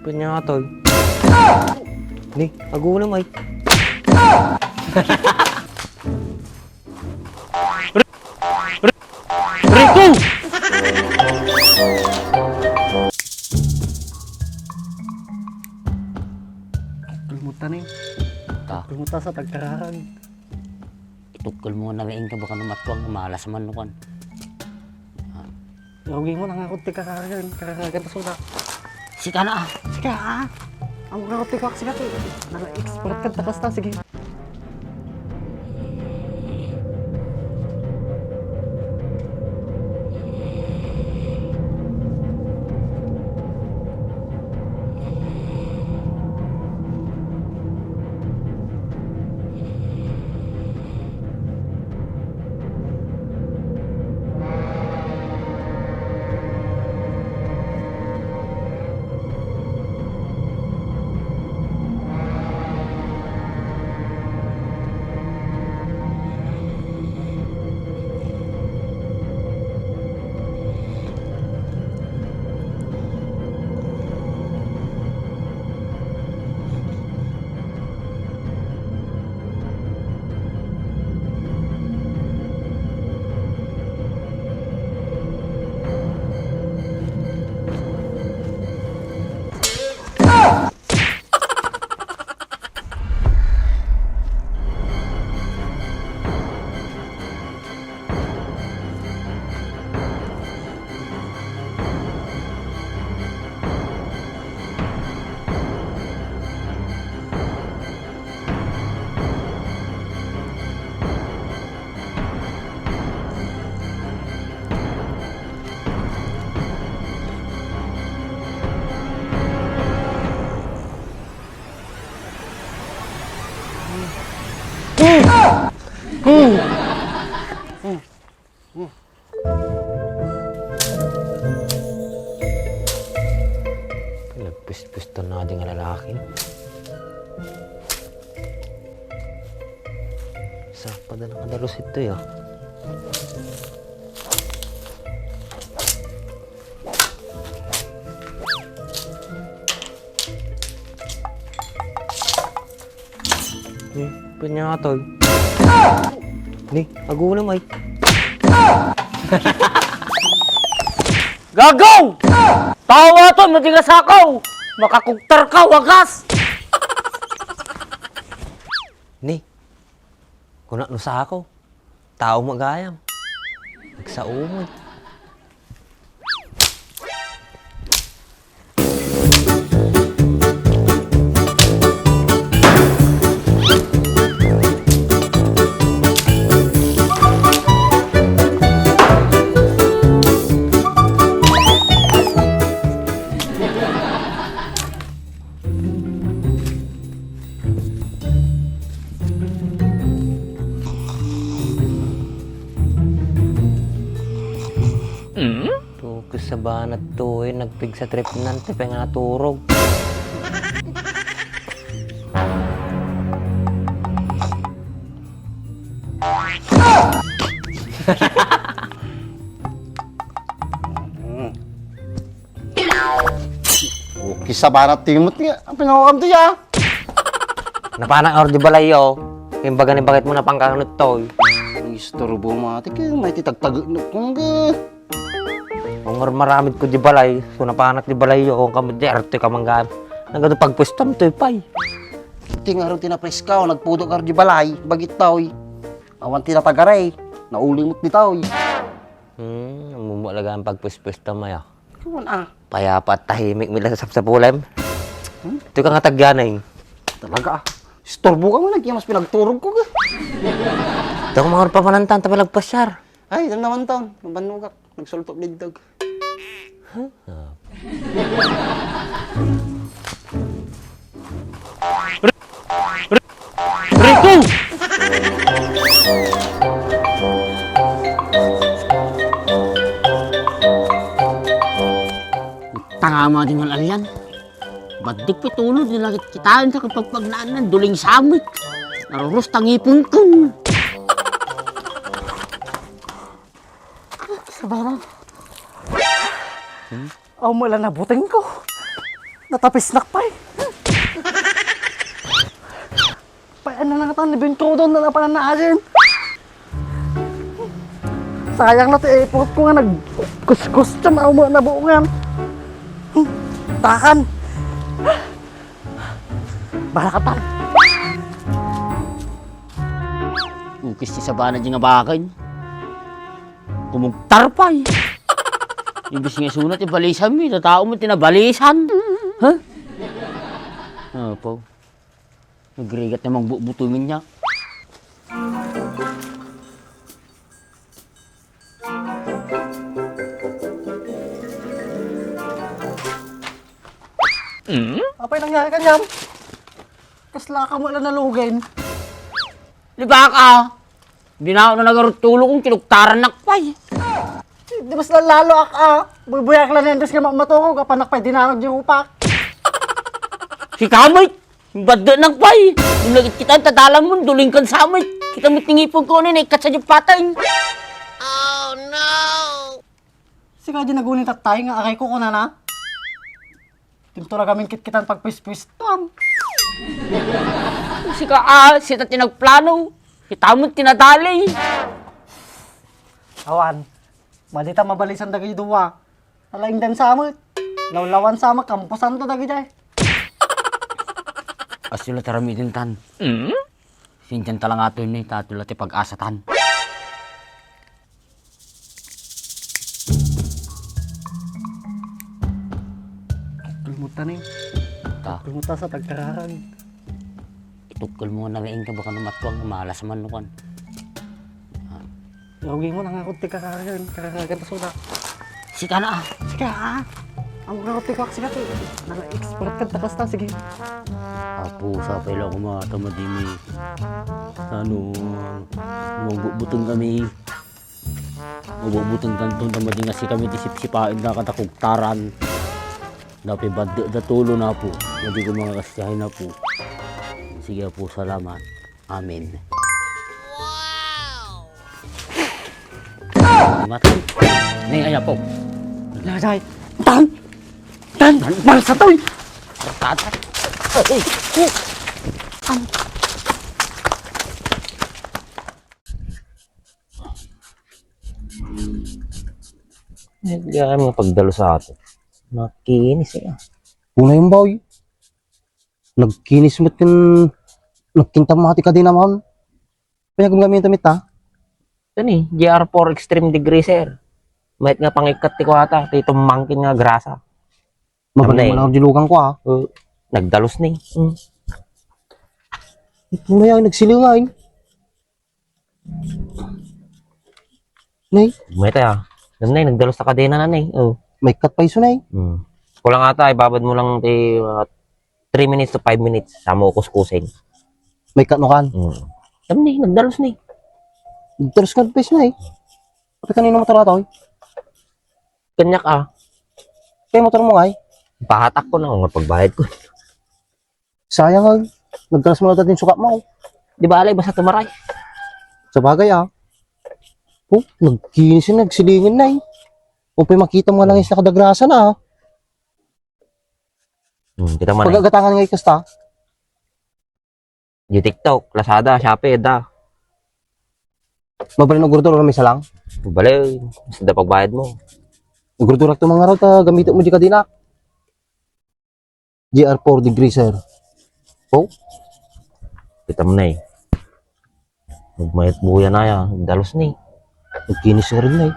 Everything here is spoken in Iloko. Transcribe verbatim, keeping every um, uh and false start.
Panyatay. Ni, agunam ay. Rico! Tukkelmo ta ni. Ta? Tukkelmo ta sa tagkararag. Itukkelmo na nga inka, baka no mattuang malas man no kan. Rugi mo, nangarot ti kararagan. Kararagan ta suda. Sika na, ah. Sika, ah. Ang ngarot ti kuak, sika ti. Nang expert ka, takas ta, sige. Nagpuspos to na di nga lalaki. Sa pada na kadalus ito, ya. Ni, panyatay. Ni, agunam ay. Gagaw! Tawa to, madi nga sakaw! Makakugtar ka, wagas! Ni, kuna no sakaw. Tao magayam. Nagsaumon. Tukes sa banat to, eh, nagpigsa trip nan, ti pangaturog. Ukis sa banat ti imot nga, ang pinawakam ti ya. Napanak nga di balay yo. Imbaga ni bakit mo napangkanot toy. Ang istorbo mo ate, kaya may titagtag na kung ga. Kung maramid ko di balay, so napanak di balay yo, kung kamo di arte ka manggan. Nagado pagpustam toy pay. Ti nga rin tinapreska, o nagpudo ka di balay, bagit toy. Awan tinatagaray, naulimot di toy. Hmm, ammo mo alagaan pagpuspustam ay, ah. Kuwan, ah. Payapa at tahimik, mila sa sapsapulem. Hmm? Ito ka nga tagyanay. Talaga, ah. Istorbo ka mo, nagkimas pinagturog ko, ga. Ito ka mga pamanantan, tapos nagpasyar. Ay, ito naman taon. Ang banugak. Nagsultok didtog. Huh? Ah. Rico! Tangama din ng alian. Badik pitulod nila kit-, kitaan sa kapagpagnaan ng duling samit. Narurus tangipon ko. Sabaran. Hmm? Aw, mula na buteng ko. Natapisnak pay. Pay, ano na nga tan, libintrodon na napanan na asin. Sayang na ti effort ko nga nagkuskus ti mauma na buongan. Takan. Bahala ka, tan. Ukis ti sabana di nga bakay. Kumugtar pay. Imbes nga isuna ti balisan mi, tatao mo ti nabalisan. Ha? Apo. Nagrigat namang bubutungan niya. Apay nangyari kaniam? Kasla ka mo lang nalugen. Di ba ka? Di na ako na nagarutulo kung kinuktaran nakpay. Di mas lalo ak, ah. Bubuyak lang yan, Diyos nga ma-, maturog, apanak pa'y dinarag yung upak. Si Kamay, badda nakpay. Yung lagit kita, tadalan mo, duling kan samay. Kita mo tingipon ko, ano, ikatsa yung patay. Sika di nagunin tatay nga aray ko kunana. Tintura gamin kitkitan pagpuispis tuam. Sika, ah, sita ti nagplano. Kita mo tinadali. Awan. Madita mabalisan dagay duwa. Alaing dan samot. Lawlawan samot, kampusan to dagay jay. Asula taramidin tan. Sindian talangato ni tatula ti pag-asa tan. Kulmutan eh. Ta. Kulmutan sa tagkararag. Itukkel mo na rin ka, baka namatwang, malas man, nukan. Rugi mo, nangarot ti kararagan, kararagan ta suna. Sika na, ah. Sika, ah. Ang ngarot ti kwak, sika ti. Nang expert ka, takas ta, sige. Apo, sapay lang kumata, madimi. Ano, magbubutong kami. Mabubuton kanton ta madinga si kami ti sipsipain da katakugtaran. Napibadde da tulo na po. Madi ko mga kasiyahin na po. Sige po, salamat. Amen. Wow! Matay. Nay, aya po. Lajay. Tan! Tan! Tan! Malsa to'y! Ratata. Ay! Tan! Eh, di kami nga pagdalo sa ato. Makinis eh. Una yung boy. Nagkinis mo kin, nagkintam mo ti kadina mo. Pinagamit damit ha? Ito ni, G R four Extreme Degreaser. Mayat nga pangikkat ti kuwata, ti tumangkin nga grasa. Mabalik Amnay. Mo lang ang dilugan ko ha. Uh, nagdalos ni. Mm. Ito na yan, nagsilingain. Nay? May tayo. Alam na, nagdalos na kadena na, nay. Oh. May cut pa iso, nay. Hmm. Kulang ata, ibabad mo lang ti, uh, three minutes to five minutes. Sa mo kuskusin. May cut no kan? Hmm. Alam ni, nagdalos ni. Nagdalos ka pa iso, nay. Kapag kanino motor ato, eh? Kanyak, ah. Kaya motor mo, ay? Pahatak ko na kung pagbayad ko. Sayang, ay. Nagkalas mo na dati yung sukat mo, ay. Di ba, alay, basta tumaray. Sa bagay, ah. Oh, nagkinis yun, nagsilingin na, eh. O, pa makita mo nga lang yung nakadagrasa na, ah. Hmm, kita mo na, eh. Pagagatangan nga ikasta. Di TikTok, Lazada, Shopee, da. Mabalin og order, may isa lang? Balay, basta da pagbayad mo. Order to mga raw, ta gamito mo di kadina. G R four degrees, sir. Oh? Kita mo na eh. Magmayat buya na ya, dalos ni. Nagkinis na rin na eh.